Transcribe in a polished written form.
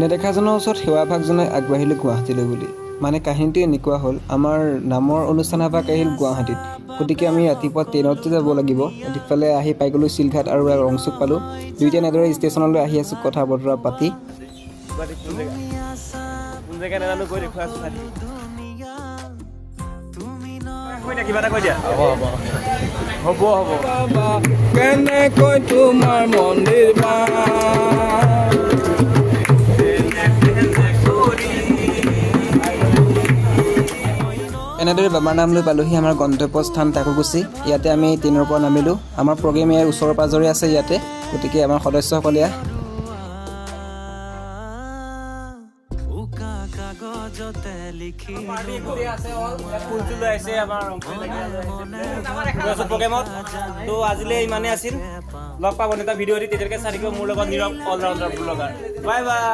নেদেখাজনৰ ওচৰত সেৱাভাগ জনাই আগবাঢ়িলোঁ গুৱাহাটীলৈ বুলি। মানে কাহিনীটো এনেকুৱা হ'ল, আমাৰ নামৰ অনুষ্ঠান এভাগ আহিল গুৱাহাটীত। গতিকে আমি ৰাতিপুৱা ট্ৰেইনতে যাব লাগিব। ইফালে আহি পাই গ'লোঁ শিলঘাট আৰু ৰংচুক পালোঁ। দুয়োটা এনেদৰে ষ্টেচনলৈ আহি আছোঁ কথা বতৰা পাতি। গুৱাহাটীত কোন জেগা, কোন জেগা নাজানো, গৈ দেখুৱাই আছোঁ, চাই থাকিব। কৈ দিয়া, কিবা এটা কৈ দিয়া। হ'ব হ'ব। কেনেকৈ তোমাৰ মন্দিৰ পাম? এনেদৰে বাবাৰ নাম লৈ পালোহি আমাৰ গন্তব্যস্থান টাকুকুচি। ইয়াতে আমি ট্ৰেইনৰ পৰা নামিলোঁ। আমাৰ প্ৰগ্ৰেম ইয়াৰ ওচৰে পাঁজৰে আছে ইয়াতে। গতিকে আমাৰ সদস্যসকলে ইয়াত পাৰ্টি গোটেই আছে, অল ফুল চুল লৈ আহিছে, আমাৰ গৈ আছোঁ প্ৰগ্ৰেমত। তো আজিলৈ ইমানেই আছিল। লগ পাব এটা ভিডিঅ' দি। তেতিয়ালৈকে চাই থাকিব মোৰ লগত নীৰৱ অলৰাউণ্ডাৰ ব্লগাৰ। Bye bye.